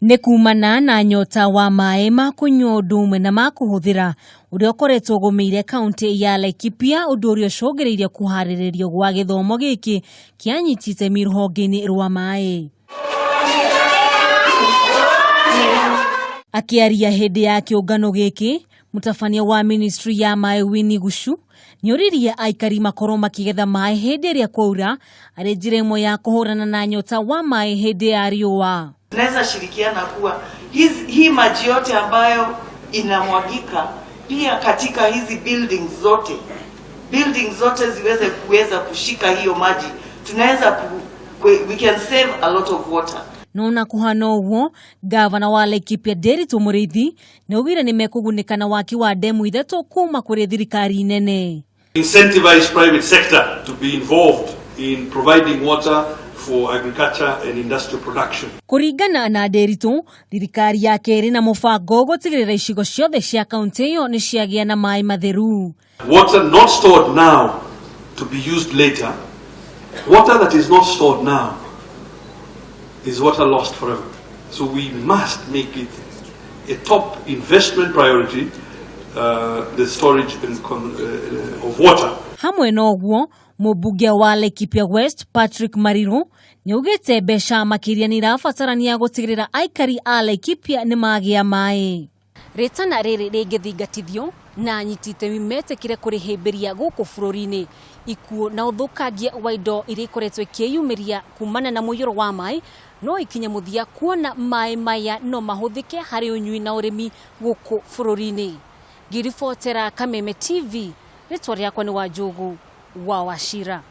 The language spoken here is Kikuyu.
Nĩ kumana na nyota wa maĩ ma kũnyua ũndũ ũmwe na ma kũhũthĩra ũrĩa ũkoretwo ũgũmĩire kaunti ya Laikipia, ũndũ ũrĩa ũcũngĩrĩirie kũharĩrĩrio gwa gĩthomo gĩkĩ kĩa anyiti itemi rũhonge-inĩ rwa maĩ. Akĩaria hĩndĩ ya kĩũngano gĩkĩ, mũtabania wa ministry ya maĩ Winnie Guchu nĩoririe aikari makorwo makĩgetha maĩ hĩndĩ ĩrĩa kwaura arĩ njĩra ĩmwe ya kũhũrana na nyota wa maĩ hĩndĩ ya riũa. Tunaweza shirikiana kuwa hii maji yote ambayo inamwagika pia katika hizi buildings zote, buildings zote ziweze kuweza kushika hiyo maji, tunaweza we can save a lot of water. No na kũhana ũguo, gavana wa Laikipia Nderitu Mũrĩithi nĩaugire nĩmekũgunĩka na waki wa ndemu ithatũ kuma kũrĩ thirikari nene. Incentivize private sector to be involved in providing water for agriculture and industrial production. Kũringana na Nderitu, thirikari yake ĩrĩ na mũbango gũtigĩrĩra icigo ciothe cia kaunti ĩyo nĩ ciagĩa na maĩ matheru. Water not stored now to be used later, water that is not stored now is water lost forever. So we must make it a top investment priority, the storage of water. Hamwe na ũguo, mũmbunge wa Laikipia West Patrick Mariru nĩaugĩte mbeca makĩria nĩ irabatarania gũtigĩrĩra aikari a Laikipia nĩ magĩa maĩ. Rĩtana rĩrĩ rĩngĩthingatithio na anyiti itemi metĩkĩre kũrĩhĩmbĩria gũkũ bũrũri-inĩ, ikuũ na ũthũkangia wa indo iria ikoretwo ikĩyumĩria kumana na mũiyũro wa maĩ no ikinye mũthia, kuona maĩ maya no mahũthĩke harĩ ũnyui na ũrĩmi gũkũ bũrũri-inĩ. Ngĩribotera Kameme TV, rĩtwa rĩakwa nĩ Wanjũgũ wa Wachira.